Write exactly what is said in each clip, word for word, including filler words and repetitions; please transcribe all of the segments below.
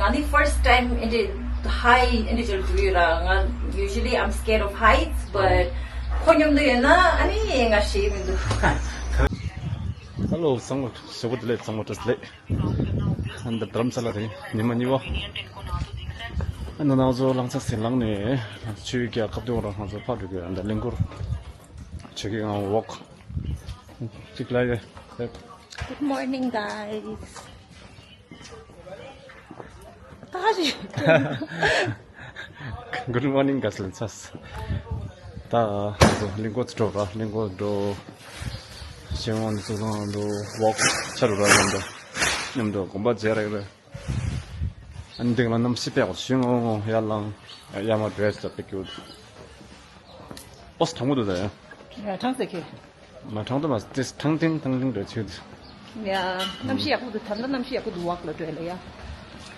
ཨ་ནི་first time འདི་འདྲའི་high འདི་འདྲའི་འགྲོ་གི་ཡོད་ར། ང་usually I'm scared of heights, but ཁོ་མཉམ་དུ་ཡོད་ན་ཨ་ནི་ང་ཞེད་མི་འདུག Hello ཚང་མ་ཞོགས་པ་བདེ་ལེགས། ཚང་མ་བཀྲ་ཤིས་བདེ་ལེགས། ཨ་ནི་རྡ་རམ་ས་ལ་དེ་ཉི་མ་གཉིས་པ། ཨ་ནི་ང་ཚོ་རླངས་ཆ་ཟིན་ལངས་ནས་ཆུ་རྒྱག་ཁ་བཏུང་ར་ང་ཚོ་ཕར་འགྲོ་གི་ཡོད། འདི་གླིང་སྐོར་ཆུ་རྒྱག་ང་walk གཅིག་ལ་ཡོད། Good morning, guys. ད་རེད། Good morning, guys. ལ་ཚ། ད་གླིང་སྐོར་འགྲོ་ར། གླིང་སྐོར་འགྲོ། ཤེས་ངོ་ཚོ་ཚང་འགྲོ། walk ཆ་རུ་ར། མཉམ་དུ་མཉམ་དུ་དགོན་པ་མཇལ་རེ་རེ། ཨ་ནི་འདི་ལ་གནམ་གཤིས་དཔེ་ཡག་པོ། ཤེས་ངོ་ཡར་ལངས་ཡར་མར་འགྲོ་ཡ་དཔེ་སྐྱིད་པོ། ཨོ་སི་གྲང་མོ་འདུག་ད་ཡ། ཡ་གྲང་ཟེར་ཁྱེད། མ་གྲང་དུ་མ་ཏིས་ཐང་ཐིང་ཐང་ཐིང་རེད་ཆུ་དེ། ཡ། གནམ་གཤིས་ཡག་པོ་འདུག་ད་ལྟ་གནམ་གཤིས་ཡག་པོ་འདུག walk ལ་འགྲོ་ལ་ཡ།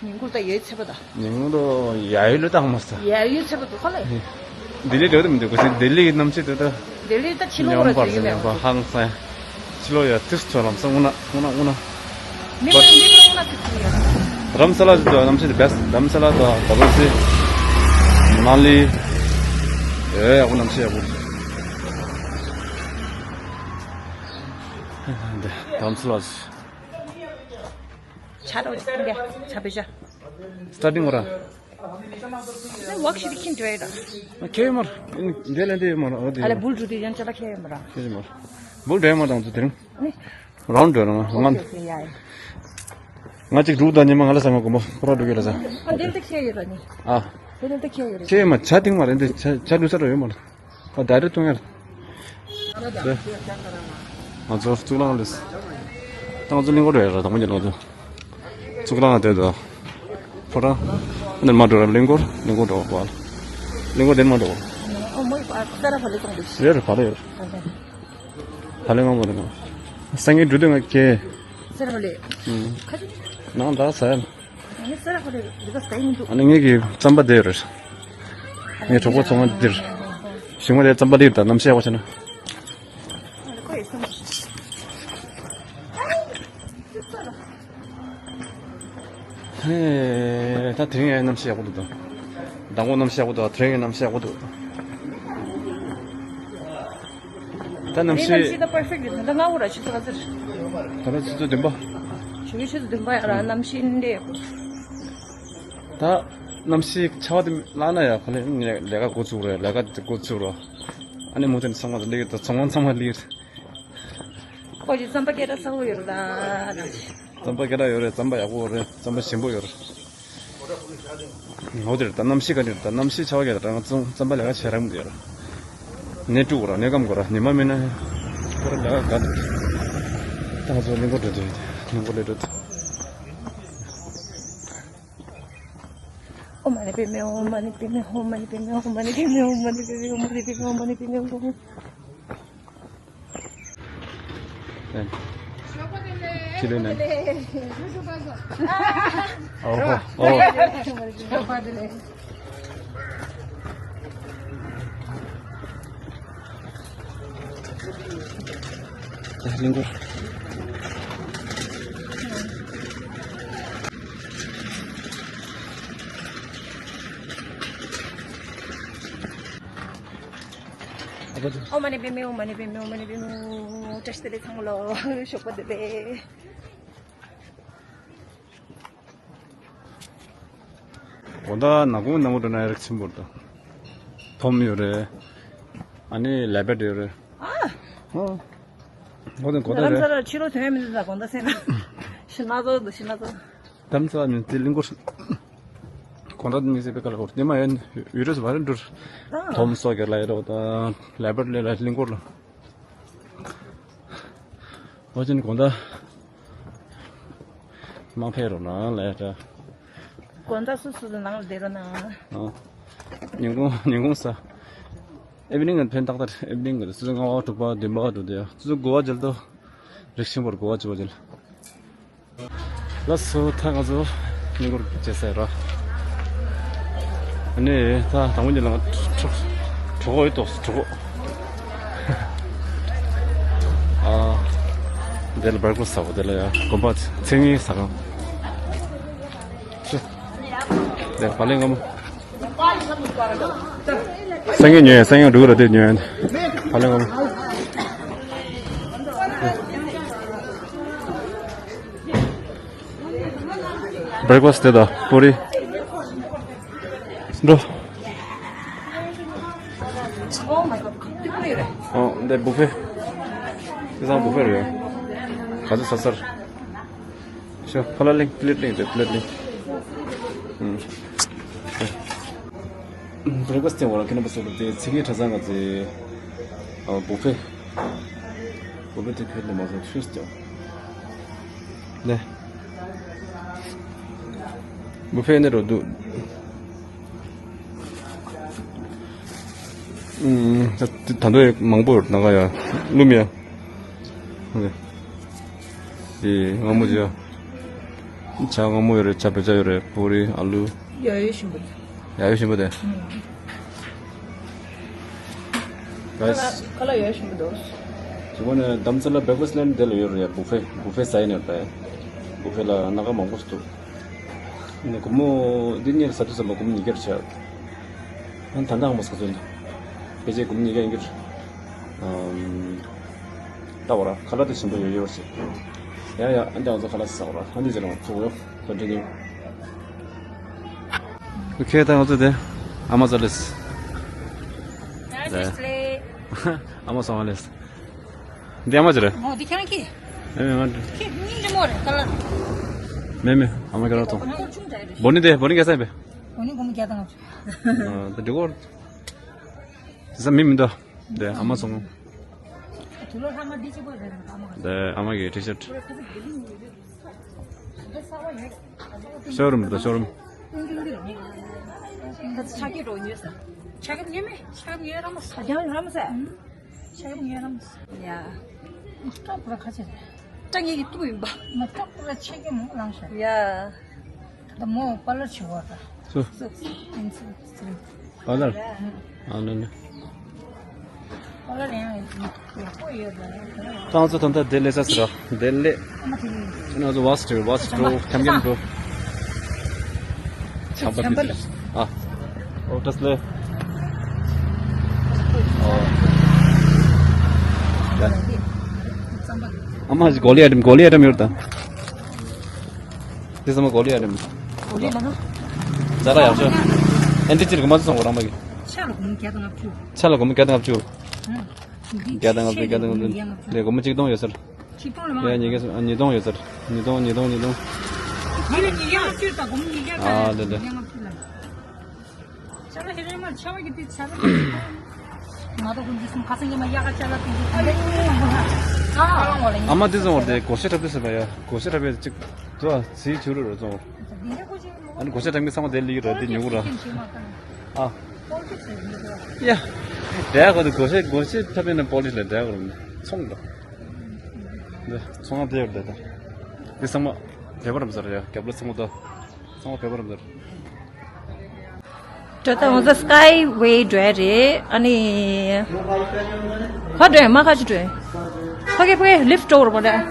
ཉིན་གུང་ད་ཡོད་ཚད་པ་ད། ཉིན་གུང་ད་ཡ་ཡོད་ལ་ད་མ་ས། ཡ་ཡོད་ཚད་པ་འདུག་ག་ལ། ལྡི་ལི་འགྲོ་དུ་མི་འདུག་ག་ལྡི་ལི་གི་གནམ་གཤིས་དེ་ད། ལྡི་ལི་ད་ཕྱི་ལོགས་ཉམས་ར་པར་ཟེར་ཡོད་ཉམས་པ་མེད་ཧང་སང་། ཕྱི་ལོགས་ཡ་ཏིས་ཚོ་ལམ་སང་འོ་ན་འོ་ན་འོ་ན། མི་ལ་མི་ལ་འོ་ན་ཏིས་ཚོ་ཡ། རམ་ས་ལ་ཟེར་དུ་གནམ་གཤིས་དེ་best། རམ་ས་ལ་དང་ད་རུ་སི་མ་ལི་ཡོད་ཡག་པོ། གནམ་གཤིས་ཡག་པོ། འདི་དམ་སྲི་ལ། ཆ་རོ་འདི་ཆ་པེ་ཤ། སི་ཊར་ཊིང་ཝོག་ར། ཝོག་ཤི་ཁིན་ཏྲེ་ར། ཁེ་མར། འདི་ལ་འདི་མར་འོ་འདི། ཨ་ལེ་བུལ་ཏུ་དེ་ཡང་ཅ་ལ་ཁེ་མར། ཁེ་མར། བུལ་ཏྲེ་མར་དང་ཚུ་དེ་རིང་། རང་འདྲ་རང་ང་། ང་གཅིག་འགྲུག་དང་ཉི་མ་ང་ལ་ཟ་ང་དགོངས་པ་ཁོ་ར་འགྲུག་གི་ར་ཟ། ཨ་འདི་འདི་ཁེ་ཡོད་ར་ནི། ཨ། འདི་འདི་ཁེ་ཡོད་ར། ཁེ་མ་ཆ་ཏིང་མ་རེད། འདི་ཆ་ཆ་ལུས་ས་ར་ཡོད་མ་རེད། ཨ་ད་རེ་ཐུང་ཡར། ང་ཚོ་གཙུག་ལག་ལས། ད་ང་ཚོ་གླིང་སྐོར་རེད་ར། དང་པོ་ཉིད་ང་ཚོ་གཙུག་ལག་དེ་དང་ཕོ་བྲང་། འདིར་མ་འགྲོ་ར། གླིང་སྐོར་གླིང་སྐོར་འགྲོ་བ། གླིང་སྐོར་འདིར་མ་འགྲོ་བ། ཨོ་མོ་ཡོད་རེད་རེད་བ་ལེ་ཡོད་རེད། ད་ལེ་ང་མོ་རེད། སང་ཉིན་འགྲོ་དུས་ང་ཁྱེད། སེ་ར་བ་ལེ། ཁ་ཅིག་ནང་ད་ཟ་ཡ། ཨ་ནི་སེ་ར་ཧོ་རེ་རི་ག་སྟེང་མི་འདུག་ཨ་ནི་ངེད་ཀྱི་རྩམ་པ་དེ་རེད། ངའི་གྲོགས་པོ་ཚོ་ང་འདིར། ཞིང་པ་དེ་རྩམ་པ་དེ་ད་གནམ་གཤིས་ཡག་པོ་བྱས་ན། ཨ་ནི་ཁོ་ཡི་སེམས། ཧེ། ད་དེ་རིང་ཡང་གནམ་གཤིས་ཡག་པོ་འདུག་ད་མདང་དགོང་གནམ་གཤིས་ཡག་པོ་འདུག་དེ་རིང་ཡང་གནམ་གཤིས་ཡག་པོ་འདུག་ད་གནམ་གཤིས། གནམ་གཤིས་ད་པར་ཕེག་རེད། ད་ང་འོ་ར་ཆུ་ཚོད་ག་ཚོད་རེད། ད་ལྟ་ཆུ་ཚོད་བདུན་པ། ཆུ་ཚོད་བདུན་པ་ཡག་ར། གནམ་གཤིས་འདི་འདྲ་ཡག་པོ། ད་གནམ་གཤིས་ཆར་པ་དེ་བརླག་ན་ཡག་ག་ལེ། ལས་ཀ་འགོ་ཚུགས་རེད། ལས་ཀ་དེ་འགོ་ཚུགས་རོགས། ཨ་ནི་མུ་མཐུད་ཚང་མ་ལ་ལེགས་ད། ཚང་མ་ཚང་མ་ལེགས། ཁོ་ཅི་རྩམ་པ་སྐད་གྲགས་ཚ་བོ་ཡོད་རེད་ད། རྩམ་པ་སྐད་གྲགས་ཡོད་རེད། རྩམ་པ་ཡག་པོ་རེད། རྩམ་པ་ཞིམ་པོ་ཡོད་རེད། འོ་དེར་ད་གནམ་གཤིས་ག་འདྲ་རེད། ད་གནམ་གཤིས་ཆར་པ་སྐད་གྲགས་ང་ཚོ་རྩམ་པ་ལས་ཀ་བྱེད་རག་མི་འདུག་ཡ། ནས་དཀྲུག་དགོས་ར། ནས་སྐམ་དགོས་ར། ཉི་མ་མིན་ན་ཁོ་ར་ལས་ཀ་ག་འདུག་ད་ང་ཚོ་གླིང་སྐོར་འགྲོ་དུས་གླིང་སྐོར་ལས་འགྲོ་དུས། ཨོཾ་མ་ཎི་པདྨེ་ཧཱུྃ། ཨོཾ་མ་ཎི་པདྨེ་ཧཱུྃ། ཨོཾ་མ་ཎི་པདྨེ་ཧཱུྃ། ཨོཾ་མ་ཎི་པདྨེ་ཧཱུྃ། ཨོཾ་མ་ཎི་པདྨེ་ཧཱུྃ། ཨོཾ་མ་ཎི་པདྨེ་ཧཱུྃ། ཅི་ལས་ནན། ཨོ་ཧོ་ཨོ། གླིང་སྐོར། ཨོཾ་མ་ཎི་པདྨེ་ཧཱུྃ། ཨོཾ་མ་ཎི་པདྨེ་ཧཱུྃ། ཨོཾ་མ་ཎི་པདྨེ་ཧཱུྃ། བཀྲ་ཤིས་བདེ་ལེགས་ཚང་མ་ལོ། ཞོགས་པ་བདེ་ལེགས། དགོང་དག་ནག་ཁུང་ནང་འགྲོ་ན་ཡག་རེད། ཆེན་པོ་རེད་ད། ཐོམ་ཡོད་རེད། ཨ་ནི་ལེ་པར་ཌི་ཡོད་རེད། ཨ། ཨོ། དགོང་དག་དགོང་དག་རེད། རྡ་རམ་ས་ལ་ཕྱི་ལོགས་ཐོན་ཡ་མི་འདུག་ད་དགོང་དག་སེང་ན། ཤི་ན་ཚོ་འདུག་ཤི་ན་ཚོ། རྡ་རམ་ས་ལ་མི་དེ་གླིང་སྐོར། དགོང་དག་དེ་མི་ཟེར་བའི་སྐད་ལ་འོར་དེ་མ་ཡོད་ཡུ་རོས་བ་རེད་འགྲུར། ཨ། ཐོམ་སོ་གེར་ལ་ཡོད་རེད་ད། ལེ་པར་ཌི་ལ་གླིང་སྐོར་ལ། ཨོ་ཅན་དགོང་དག་མ་ཕེབས་རོགས་གནང་ལས་ཀ། དགོང་དག་སུ་སུ་ནང་ལ་བསྡད་རོགས་གནང་། ཨ། ཉིན་གུང་ཉིན་གུང་ས། ཨེ་བི་ནིང་གི་ཕན་ཏག་ཏག་ཨེ་བི་ནིང་གི་སུ་ལྔ་པ་དྲུག་པ་བདུན་པ་འགྲོ་དེ་སུ་དགུ་པ་མཇལ་དུ་རིགས་ཆེན་པོར་དགུ་པ་བཅུ་པ་མཇལ། ལགས་སོ། ད་ང་ཚོ་གླིང་སྐོར་བྱས་ཚར་ར། ཨ་ནི་ད་དང་པོ་ཉིད་ལ་ང་གྲོ་གྲོ་གོ་ཡོད་དོ། གྲོ་གོ། ཨ། འདི་ལ་བར་ཀོ་ཟ་བོ་དེ་ལ་ཡ་དགོན་པ་མཚན་ཉིད་ཟ་ཁང་། ལེ་བ་ལེ་ངམ། སང་ཉིན་ཉོས་ཡ། སང་ཉིན་འགྲོ་གི་ར་དེ་ཉོས་ཡ། བ་ལེ་ངམ། བྷེ་རེག་ཕ་སི་དེ་དང་པོ་རི། འགྲོ། ཨོ་འདི་བུ་ཕེ། དེ་ཚང་བུ་ཕེ་རེད། ག་ཚོད་ཟ་ཟེར། ཤོ་ཕ་ལ་ལིང་པི་ལེ་ཊི་ལིང་དེ་པི་ལེ་ཊི་ལིང་། ཨུམ། བྷེ་རེག་ཕ་སི་དེ་བ་ལ་ཁེ་ན་པ་སོ་རུ་དེ་ཚིག་གི་གྲྭ་ཚང་ག་ཚེ། ཨ་བུ་ཕེ། བུ་ཕེ་དེ་ཕེ་ནི་མ་སོ་ཤུས་ཀྱང་། ནས། བུ་ཕེ་ནི་རོ་དུ། ཨུམ། ད་ད་འདོད་མང་པོ་ཡོད་ནང་ག་ཡ། ལུམ་ཡ། དེ་མངར་མོ་ཅིག་ཡ། ཇ་མངར་མོ་ཡོད་རེད། ཇ་བེ་ཇ་ཡོད་རེད། པུ་རི་ཨ་ལུ། ཡ་ཡོད་ཞིམ་པོ་དེ། ཡ་ཡོད་ཞིམ་པོ་དེ། ཨུམ། ག་ལ་ག་ལ་ཡོད་ཞིམ་པོ་འདུག་དེ་ནས་རྡ་རམ་ས་ལ་བྷེ་རེག་ཕ་སི་ལེན་དེ་ལ་ཡོད་རེད་ཡ། བུ་ཕེ་བུ་ཕེ་ཟ་ཡིན་ནས་རེད། བུ་ཕེ་ལ་སྣ་ཁ་མང་པོ་ཞིག་འདུག་ནས་སྒོར་མོ་འདི་གཉིས་ཟ་དུས་ཙམ་པ་སྒོར་མོ་ཉིས་བརྒྱ་རེ་ཆགས། ཨ་ནི་ད་ལྟ་ཧ་མ་སོང་ཚོད་འདུག་ཕལ་ཆེར་སྒོར་མོ་ཉིས་བརྒྱ་ཡིན་གྱི་རེད། ཨམ། ད་འོ་ར་ཁ་ལག་དེ་ཞིམ་པོ་ཡོད་ཡོད་ཅེས། ཡ་ཡ། ཨ་འདི་ང་ཚོ་ཁ་ལག་ཟ་འོ་ར། ཨ་འདི་ཟེར་རང་ཚོ་འོ་ཡོ། ཁོ་འདྲི་ཉིན། ཨོ་ཁེ། ད་ང་ཚོ་དེ་ཨ་མ་ཚོ་ལེས། ཨ་མ་སོང་བ་ལེས། འདི་ཨ་མ་ཅི་རེད། ཨོ་འདི་ཁྱེད་རང་གི་མེ་མེ་ང་། ཁྱེད་སྙིང་རྗེ་མོ་རེད་ད་ལ། མེ་མེ་ཨ་མ་ག་རང་ཐོང་། ཨ་མ་ཆུང་དྲགས་རེད། བོ་ནི་དེ་བོ་ནི་ག་ས་ཡིན་པས། བོ་ནི་སྒོར་མོ་བརྒྱ་དང་ལྔ་བཅུ། ཨ་ད་འགྲིག་གོ། དེ་ས་མི་མི་འདུག་དེ་ཨ་མ་སོང་། དུ་ལོ་ལྷག་མ་འདི་གཅིག་པོ་རེད། ཨ་མ་ག་ས། དེ་ཨ་མ་གི་ཊི་ཤར་ཊི། ཤོ་རུམ་དུ་ཤོ་རུམ། ཆ་གི་རོ་ཉོས་ས། ཆ་གི་ཉོས་མེད། ཆ་གི་ཉོས་ར་མ་ས། ཆ་གི་ཉོས་ར་མ་ས། ཆ་གི་ཉོས་ར་མ་ས། ཡ། སྐྲ་པུ་ར་ཁ་ཆེ་རེད། སྐྲ་ངེད་ཀྱི་ཏུ་ཡིན་པ། མ་སྐྲ་པུ་ར་ཆེ་གི་མོ་ལངས་ཤག་ཡ། ད་མོ་པ་ལར་ཆེ་བ་ད། སུ། སུ། ཨིན་སུ། སུ། པ་ལར། ཨ་ནི་ནི། པ་ལར་ཡང་ཡག་པོ་ཡོད་རེད། ཁྱེད་རང་ཚོ་ད་ལྟ་བདེ་ལེགས་ས་ཟེར་ར། བདེ་ལེགས། ཁྱེད་རང་ཚོ་བ་སི་འགྲོ། བ་སི་འགྲོ། འཁྱམ་འཁྱམ་འགྲོ། ཆམ་པ་ཆམ་པ་ལ། ཨ། ཨོ་ཏྲས་ལེ། ཨོ། ཨ་མ་གོ་ལི་ཨ་དམ་གོ་ལི་ཨ་དམ་ཡོད་དམ། དེ་ཚང་མ་གོ་ལི་ཨ་དམ། གོ་ལི་ལ་ནོ། ཛ་ར་ཡག་ཤོས། ཨན་ཏི་ཅིར་གི་མ་ཚོ་སོང་བ་རང་མ་གི། ཆ་ལ་སྒོར་མོ་བརྒྱ་དང་ལྔ་བཅུ། ཆ་ལ་སྒོར་མོ་བརྒྱ་དང་ལྔ་བཅུ། ཨ། བརྒྱ་དང་ལྔ་བཅུ། བརྒྱ་དང་ལྔ་བཅུ། ལས་སྒོར་མོ་གཅིག་སྟོང་ཡོད་ཟེར། ཆིག་སྟོང་ལ་མ། ཡ་ཉིས་བརྒྱ་སོང་། ཉིས་སྟོང་ཡོད་ཟེར། ཉིས་སྟོང་ཉིས་སྟོང་ཉིས་སྟོང་། ཉིས་བརྒྱ་ཉིས་བརྒྱ་ལྔ་བཅུ་དང་སྒོར་མོ་ཉིས་བརྒྱ། ཨ་ལེ་ལེ། ཉིས་བརྒྱ་ལྔ་བཅུ་ལ། ཅ་ལག་ཧེ་རེ་མ་ཆ་བ་གི་དེ་ཆ་ལག་དེ། ང་ད་ཀུན་གྱི་སུམ་ཁ་སང་གི་མ་ཡ་ག་ཅ་ལག་དེ་གི་ཨ་ལེ། ཨ་ལ་ངོ་ལ་ཨ་མ་དེ་ཚོ་བར་དེ་སྒོར་གཞས་འཁྲབ་དུས་ཟེར་བ་ཡ། སྒོར་གཞས་འཁྲབ་ཡ་གཅིག་དུ་ཨ་ཚིག་ཆུ་རུ་རུ་ཚོ། འདི་འདྲ་ཀུ་ཅི། ཨ་ནི་སྒོར་གཞས་འཁྲབ་མཁན་ཚང་མ་དེ་ལི་ཡུ་ར་དེ་ཉོ་གུ་ར། ཨ། ཡ། དེ་གོ་དེ་སྒོར་གཞས་སྒོར་གཞས་འཁྲབ་ཡིན་ན་པོ་ལི་ལ་དེ་གོ་རུ་ཚོང་ད། འདི་ཚོང་ང་དེ་ཡོད་དེ་ད། དེ་ཚང་མ་བེ་བ་རམ་ཟེར་ཡ། རྒྱབ་ལ་ཚང་མ་ད། ཚང་མ་བེ་བ་རམ་ཟེར། ད་ལྟ་ང་ཚོ་སི་ཀའི་ཝེ་འགྲོ་ཡ་རེད། ཨ་ནི། ཁ་འགྲོ་ཡ་མ་ཁ་ཅིག་འགྲོ་ཡ། ཕ་གི་ཕ་གི་ལིཕ་འགྲོ་བར་པ་རེད།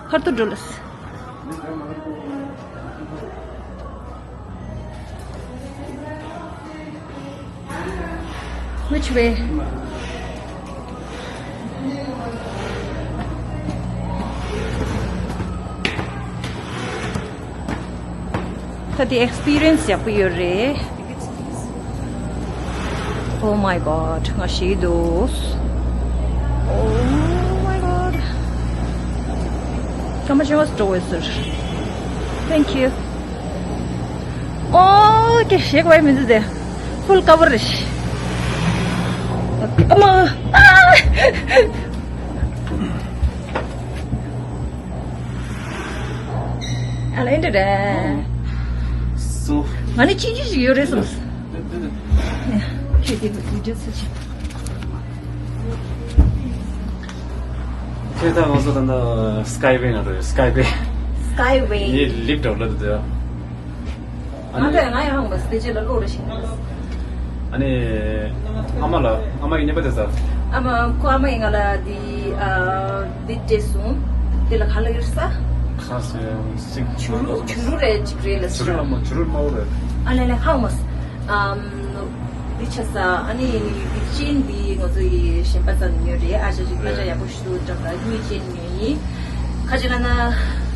ཁར་ཏུ་འགྲོ་ལ། Which way? ད་དེ་ཨེག་སི་པི་རི་ཡན་སི་ཡག་པོ་ཡོད་རེད། Oh my god, ང་ཤི་འདུག Oh my god. སྐར་མ་བཅོ་ལྔ་འགྲོ་འོས་ཟེར། Thank you. ཨོ་ཀེ། ཞེག་བའི་མི་འདུག་དེ། ཕུལ་ཀ་བར་རེད། ཨ་མ། ཨ་ལེ་འདྲ་རེད། སོ། ང་ནི་ཅི་ཅི་ཞིག་ཡོད་རེད་བསམ། ཁྱོད་དེ་བི་ཌི་ཡོ་ཚོ་ཆེ། ཁྱེད་ད་ང་ཚོ་ད་ལྟ་སི་ཀའི་ཝེ་ན་འགྲོ་ཡོད། སི་ཀའི་ཝེ། སི་ཀའི་ཝེ། ངས་ལིཕ་འགྲོ་ལ་འདུག་ཨ་ནི། ང་ད་ང་ཡང་ཧང་བ་སྟེ་ཅི་ལ་ལོ་རེ་ཞིག་ཨ་ནི། ཨ་མ་ལ་ཨ་མ་ཡི་ཉེ་པ་དེ་ས། ཨ་མ་ཁོ་ཨ་མ་ཡི་ང་ལ་འདི་ཨ་འདི་སྤྲད་སོང་། དེ་ལ་ག་ལ་ཡོད་ས། ཁ་སེ་སིག་ཆུ་རུ་ཆུ་རུ་རེ་ཅིག་རེད་ལ་ཆུ་རུ་ཨ་མ་ཆུ་རུ་མ་འོ་རེད། ཨ་ལེ་ལེ་ཧའོ་མོས། ཨམ། འདི་ཆ་ས་ཨ་ནི་འདི་ཅན་འདི་ང་ཚོ་ཡི་གཞན་པ་ཙམ་ཉོས་རེད། ཨ་ཅག་ཅིག་ཨ་ཅག་ཡག་པོ་ཞིག་འདུག་འདྲ་པ་གཉིས་ཅན་ཉོས་ཡིན། ཁ་ཅིག་ལ་ན་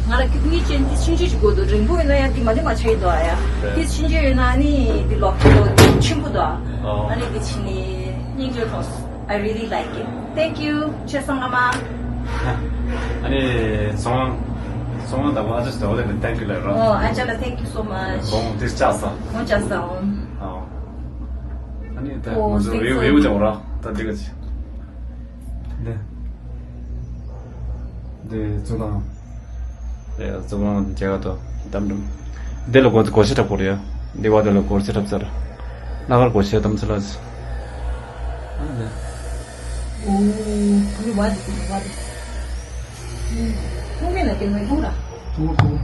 ང་ལ་གཉིས་ཅན་འདི་ཆུང་ཆུང་ཅིག་དགོས་འདུག་རིང་པོ་ཡིན་ན་ཡང་འདི་མ་འདི་མ་ཆགས་ཡིན་འདུག་ཨ་ཡ། འདི་ཆུང་ཆུང་ཡོད་ན་ཨ་ནི་འདི་ལོག་འདུག་ཆེན་པོ་འདུག་ཨ་ནི་འདི་ཕྱིན་ནི་སྙིང་རྗེ་ཐོངས། I really like it. Thank you. ཆེ་སང་ཨ་མ། ཨ་ནི་ཚོང་ཚོང་དང་ཨ་ཅག་ལ་thank you ལབ་རོགས། ཨོ་ཨ་ཅག་ལ་thank you so much. གོང་དེ་ལྕགས་ས། གོང་ལྕགས་ས་ཨོ། ཨོ། ཨ་ནི་ད་ཨོ་ང་ཚོ་thank you so much. ཝེ་ཝེ་ཅང་ར་ད་འདི་ག་ཅི། འདི་འདི་ཚོ་དང་། ལས་གཙོ་བོ་རྒྱ་གར་དུ་དམ་དམ། འདི་ལ་སྒོ་སྒོ་ཕྱེ་འཁྲབ་དགོས་རེད་ཡ། འདི་བ་དེ་ལ་སྒོ་ཕྱེ་འཁྲབ་ཚར། ལྷག་དཀར་སྒོ་ཕྱེ་དམ་ཚ་ལ། ཨོ། ཁོ་བ་དེ་ཁོ་བ་དེ། ཐུང་མེད་ན་དེ་མི་ཐུང་ར། ཐུང་ཐུང་།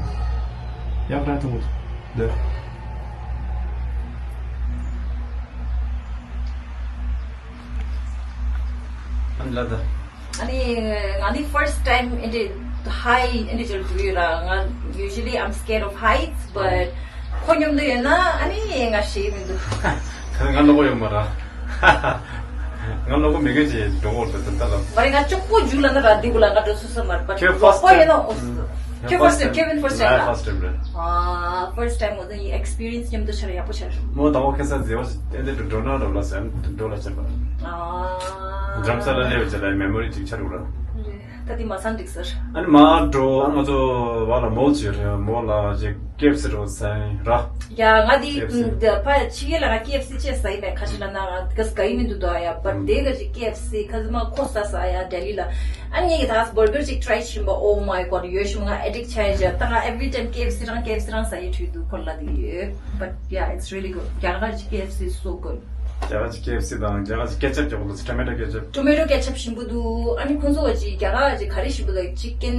ཡག་ར་ཐུང་། འདི། ཨ་ལ་ད། ཨ་ནི་ང་ནི་first time in the high in the ང་usually I'm scared of heights, but ཁོ་མཉམ་དུ་ཡོད་ན་ཨ་ནི་ང་ཞེད་མི་འདུག་ད་ང་ནོ་གོ་ཡོང་མ་ར། ང་ནོ་གོ་མི་གེ་ཅི་འགྲོ་འོར་དུ་ད་ལ། མ་རེད་ང་ཅོག་པོ་རྒྱུག་ལ་ན་ར་འདི་གུ་ལ་ང་འགྲོ་སུ་སུ་མ་རེད། ཁྱོད་first ཁོ་ཡོད་ན་ཨོ། ཁྱོད་first time ཁྱོད་first time ཁྱོད་first time རེད། ཨ་first time ངོ་ཚོ་ཡི་experience མཉམ་དུ་ཆར་ཡག་པོ་ཆར། མོ་དང་བོ་ཁེ་ས་ཟེ་བ་ཞིག་ཏན་ཏན་དུ་འགྲོ་ན་ར་ལ་ཟེར་འགྲོ་ལ་ཆར་པ། ཨ་འཇམ་ས་ལ་ལེ་བ་ཅི་ལ་memory ཅིག་ཆར་འུ་ར། ད་དེ་མ་སང་འགྲིག་ཟེར། ཨ་ནི་མ་འགྲོ་ཨ་ང་ཚོ་བ་ལ་མོ་ཅི་རེད་མོ་ལ་ཅིག་ཀེབ་སི་རོ་ཟེར་ར། ཡ་ང་དེ་ཕ་ཕྱི་རྒྱལ་ལ་ང་ཀེབ་སི་ཅེས་ཟ་ཡི་མེད་ཁ་ཅིག་ལ་ན་ང་ག་ས་ག་ཡི་མི་འདུག་དོ་ཡ་but དེ་ག་ཅིག་ཀེབ་སི་ཁ་ཟི་མ་ཁོ་ས་ས་ཡ་ལྡི་ལི་ལ། ཨ་ནི་ངས་ད་burger ཅིག་try བྱིན་པ། Oh my god ཡོད་ཤི་མ་ང་addict ཆ་ཡ་ད་ང་every time ཀེབ་སི་རང་ཀེབ་སི་རང་ཟ་ཡི་འཁྲུལ་འདུག་ཁོ་ལ་དེ་ཡོད། But yeah, it's really good. རྒྱ་གར་གྱི་ཀེབ་སི is so good. རྒྱ་གར་གྱི་ཀེབ་སི་དང་རྒྱ་གར་གྱི་ཀེ་ཆབ་རྒྱག་པ་ལ་tomato ketchup. Tomato ketchup ཞིམ་པོ་འདུག་ཨ་ནི་ཁོང་ཚོ་བ་ཅིག་རྒྱ་གར་གྱི་ག་རེ་ཞིམ་པོ་འདུག chicken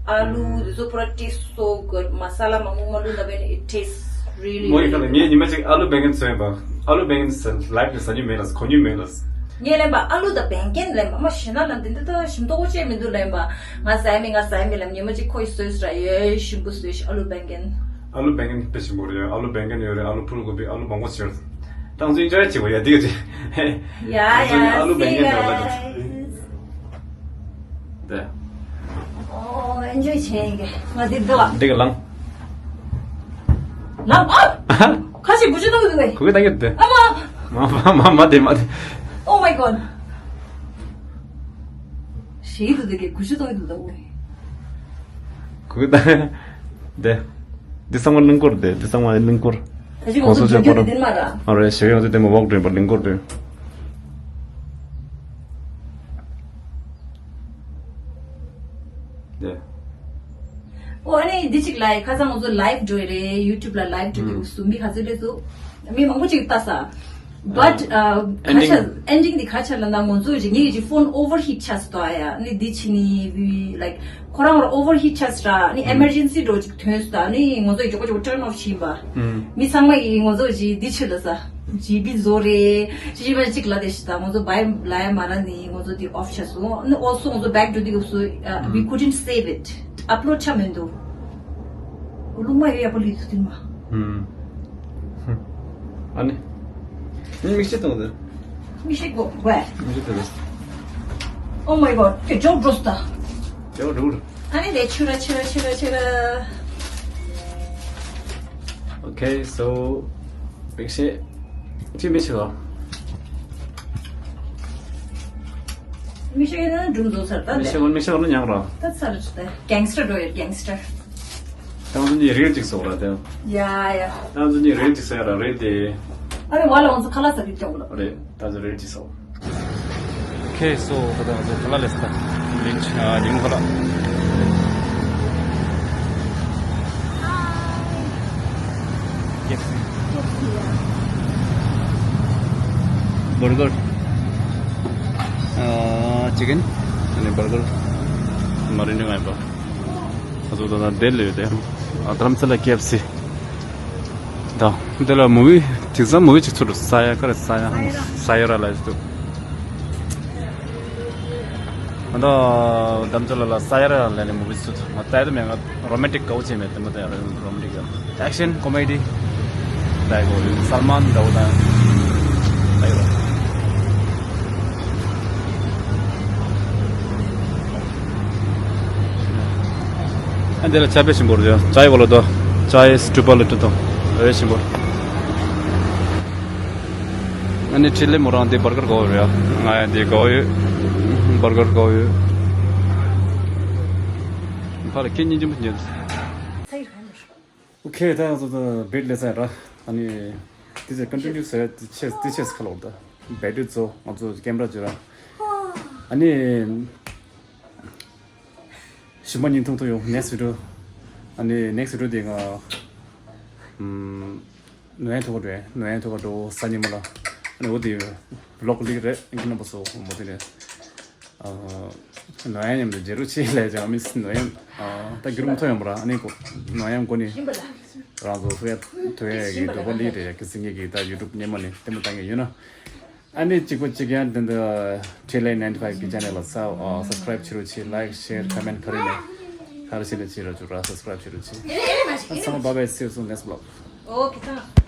ཨ་ལུ་དེ་ཚོ་པུ་ར་taste so good. མ་ས་ལ་མང་པོ་མ་བླུགས་ན་བས་ནི་it tastes really མོ་ཡི་ཁ་ལ really ངས་ཉི་མ་གཅིག་ཨ་ལུ་བེང་གན་བཟོས་པ། ཨ་ལུ་བེང་གན་ཟེར་life ནས་ཟ་རྒྱུ་མེད་ལ་གོ་རྒྱུ་མེད་ལ། ངས་ལེན་པ་ཨ་ལུ་དང་བེང་གན་ལེན་པ་མ་ཤི་ན་ལ་འདི་འདི་ད་ཞིམ་མདོག་པོ་བཅས་མི་འདུག་ལེན་པ། ང་ཟ་ཡ་མེད་ང་ཟ་ཡ་མེད་ལ་ཉི་མ་གཅིག་ཁོ་ཡི་བཟོས་ཟེར་ཡོད་ཞིམ་པོ་བཟོས་ཤི་ཨ་ལུ་བེང་གན། ཨ་ལུ་བེང་གན་དཔེ་ཞིམ་པོ་རེད། ཨ་ལུ་བེང་གན་ཡོད་རེད། ཨ་ལུ་ཕུལ་གོ་བི་ཨ་ལུ་མང་པོ་ཟེར། ཏང་ཚུན་enjoy བྱེད་དགོས་ཡ་འདི་ག་ཅི། Yeah, ང་ཚོ་ནི་yeah, ཨ་ལུ་see བེང་གན་འདྲ་བ་ལ་ག་ཅི། guys. དེ། ཨོ་enjoy བྱེད་ཡིན་གི་ང་འདི་འདི་ལ། འདི་ག་ལང་། ལང་ཨ། ཁ་ཞིག་བུ་ཆུ་བཏང་འདུག་གས། གུ་གེ་བཏང་གི་འདུག་ཨ་མ། མ་མ་མ་དེ་མ་དེ། Oh my god. ཞེ་གི་འདུག་གས་གུ་ཆུ་བཏང་གི་འདུག་ད་འོ། གུ་ད། དེ། འདི་ཚང་མ་གླིང་སྐོར་དེ་འདི་ཚང་མ་གླིང་སྐོར། ད་ཅི་ང་ཚོ་ཚོ་ཆོས་འགྲོ་རྒྱུ་སྐོར། དེ་མ་ར། ཨ་རེ་ཞེ་གི་ང་ཚོ་དེ་མ་walk་འགྲོ་ཡིན་པ་གླིང་སྐོར་དེ། དེ། ཨོ་ཨ་ནི་འདི་གཅིག་ལ་ཁ་སང་ང་ཚོ་live་འགྲོ་ཡི་རེད། YouTube་ལ་live་འགྲོ་གི་འདུག་སུ་མི་ག་ཚོད་རེད་ཚོ། མི་མང་པོ་ཅིག་ལྟ་ས། But ཨ་ཁ་ending ཆ་ending འདི་ཁ་ཆ་ལ་ན་ང་ཚོ་ཅིག་ངེད་ཀྱི་phone overheat ཆགས་སོང་ཡ། ནི་འདི་ཕྱི་ནི་བི་like ཁོ་རང་ལ་overheat ཆགས་སོང་ནི་emergency འགྲོ་ཅིག་ཐོན་སོང་ནི་ང་ཚོ་ཡི་ཇོ་ཀོ་ཇོ་ཀོ་turn off བྱིན་པ། མི་ཚང་མ་ཡི་ང་ཚོ་ཅིག་འདི་ཆི་ལ་ས་ཇི་བི་བཟོ་རེད་ཅི་ཅི་བ་ཅིག་ལ་དེ་ཤི་ད་ང་ཚོ་bye ལ་ཡ་མ་ར་ནི་ང་ཚོ་འདི་off ཆགས་སོང་ནི་also ང་ཚོ་back འགྲོ་དུས་སྐབས་སུ་we couldn't save it. Upload ཆ་མི་འདུག་ལུང་མ་ཡོད་ཡག་པོ་ལི་ཐུ་ཐུན་མ། ཨ་ནི། ཨ་ནི་མིག་ཤེལ་གཏོང་དེ། མིག་ཤེལ་གོ་བས། མིག་ཤེལ་གཏོང་དེ། Oh my god. ཁྱོད་ཇོག་འགྲོ་སྟ། ཇོག་འགྲོ། ཨ་ནི་ལས་ཆུ་ར་ཆུ་ར་ཆུ་ར་ཆུ་ར། Okay, so མིག་ཤེལ། ཅི་མིག་ཤེལ་གོ། མིག་ཤེལ་ཡིན་ན་སྒྲུང་བཟོ་ཚར་ད་མིག་ཤེལ་གོ་མིག་ཤེལ་གོ་ན་ཉག་ར། ད་ཚར་ད་gangster འགྲོ་ཡོད་gangster། ཏང་ཙུན་གྱིས་རིལ་གཅིག་བཟོ་ར་དེ། ཡ་ཡ། ཏང་ཙུན་གྱིས་རིལ་གཅིག་བཟོ་ཡ་ར་རེད་དེ། ཨ་རེ་བ་ལ་ང་ཚོ་ཁ་ལག་ཟ་གི་སྐྱོང་གི་ལ། རེད་ཏང་ཙུན་རིལ་གཅིག་བཟོ། Okay, so ད་ལྟ་ང་ཚོ་ཁ་ལག་ལས་ད་ལིང་ཨ་ལིང་ཁ་ལག Burger ཨ་chicken ཨ་ནི་burger མ་རིན་ནི་ང་ཡིན་པ། ང་ཚོ་ད་ལྟ་ལྡི་ལི་ཡོད་དེ། ཨ་རྡ་རམ་ས་ལ་ཀེ་ཨེཕ་སི། ད་འདི་ལ་མུ་བི་དེང་སང་མུ་བི་ཅིག་ཚུར་ས་ཡ་ཀ་རེ་ས་ཡ་ཧང་ས་ཡ་ར་ལ་ཡོད་འདུག་ང་ད་རྡ་རམ་ས་ལ་ལ་ས་ཡ་ར་ལ་ནི་མུ་བི་ཚུར་ང་ད་ཡ་ད་མེད་ང་romantic གའུ་ཅེ་མེད་དེ་མོ་ད་ཡ་romantic action comedy། ལྟ་དགོས་ཡོད། སལ་མཱན་འདྲ་བོ་དང་ལྟ་ཡོད། ཨ་འདི་ལ་ཅ་པེ་ཞིམ་པོ་རེད། ཅའི་བ་ལ་དོ། ཅའི་སི་ཀྲུ་པ་ལ་ཏུ་དང་ཨེ་ཞིམ་པོ། ཨ་ནི་ཁྲི་ལེ་མོ་རང་འདི་བར་གར་དགོས་རེད། ང་ཡང་འདི་དགོས་ཡོད། བར་གར་དགོས་ཡོད། ཕར་ཁྱེད་གཉིས་ཅི་མ་ཉན། ཨོ་ཁེ། ད་ང་ཚོ་ད་བེད་ལས་ཚར་ར། ཨ་ནི་དེ་ཚེ་ཀོན་ཊི་ནིའུ་ཟེར་དེ་ཆེ་དེ་ཆེ་ཁ་ལོར་ད་བེད་ཚོ་ང་ཚོ་ཀེམ་ར་ཅི་ར། ཨ་ནི་ཞིམ་པ་ཉིན་ཐུང་ཐུང་ཡོང་ནེགསི་ཝི་ཌི་ཡོ། ཨ་ནི་ནེགསི་ཝི་ཌི་ཡོ་དེ་ང་ཨམ། ནོ་ཡན་ཐུག་ག་འགྲོ། ནོ་ཡན་ཐུག་ག་འགྲོ་ས་ཉི་མ་ལ། ཨ་ནི་འོ་དེ་བི་ལོག་ལིག་རེད། ཨིན་ནམ་པ་སོ་མོ་དེ་ནས། ཨ། ནོ་ཡན་མཉམ་དུ་རྗེ་རུ་ཆེ་ལས་ཀྱང་མི་སྲིད། ནོ་ཡན། ཨ། ད་རྒྱུ་རུ་མཐོ་ཡོང་པ་ར། ཨ་ནི་གོ་ནོ་ཡན་གོ་ནི་རང་ཚོ་ཐུག་ཡ་ཐུག་ཡ་གི་འདོད་པ་ལི་རེད་ཡ། གི་སིང་གེ་གི་ད་ཡུ་ཊུབ་སྙེ་མ་ནི་ལྟད་མོ་ལྟ་ངེས་ཡོད་ན། ཨ་ནི་གཅིག་པ་གཅིག་ཡང་དེ་འདི་ཁྲི་ལེ་ནའིན་ཊི་ཕའིབ་གི་ཅེ་ནལ་ལ་ས་ཨ་སབ་སི་ཀ་རའིབ་བྱེད་རོགས་བྱེད། ལའིག་ཤེར་ཁོ་མེན་ཊི་ག་རེ་ནས་ག་རེ་བྱེད་ནས་བྱེད་རོགས་བྱེད་ར། སབ་སི་ཀ་རའིབ་བྱེད་རོགས་བྱེད། ཨ་ཚང་མ་bye bye, see you soon, next vlog. ཨོ་ཁེ་ཚང་།